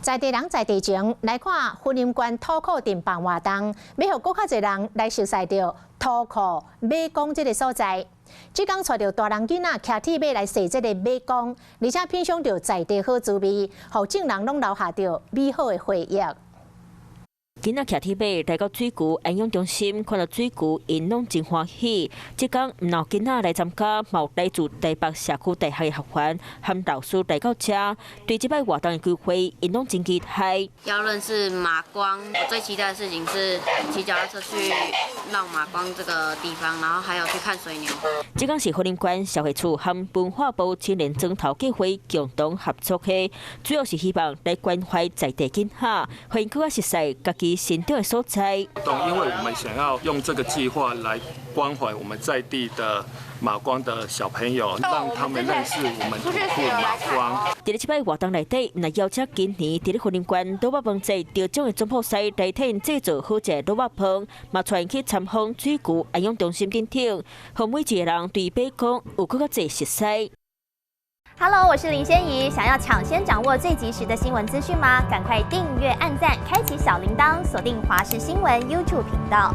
在地人在地情，來看雲林縣土庫鎮辦活動，欲予閣較濟人來熟似著土庫馬公這个所在。這工帶著大人囡仔騎鐵馬來踅這个馬公，而且品嚐著在地好滋味，予眾人攏留下著美好的回憶。囡仔騎鐵馬來到水渠安養中心，看到水渠，𪜶攏真歡喜。這工毋但囡仔來參加，嘛有來自台北社區大學的學員和老師來到遮，對這擺活動的機會，𪜶攏真期待。要認識馬光，我最期待的事情是騎腳踏車去繞馬光這個地方，然後還有去看水牛。這工是雲林縣社會處和文化部青年轉頭計劃共同合作的，主要是希望來關懷在地囡仔，予𪜶閣較熟似家己成長的所在。因為我們想要用這個計劃來關懷我們在地的馬光的小朋友，讓他們認識我們土庫馬光。佇咧這擺活動內底，毋但邀請今年佇咧雲林縣滷肉飯節得獎的總鋪師來替𪜶製作好食的滷肉飯，嘛帶𪜶去參訪水渠安養中心等等，予每一个人對馬公有閣較濟熟似。 Hello，我是林仙怡。想要搶先掌握最及時的新聞資訊嗎？趕快訂閱、按讚、開啟小鈴鐺，鎖定華視新聞 YouTube 頻道。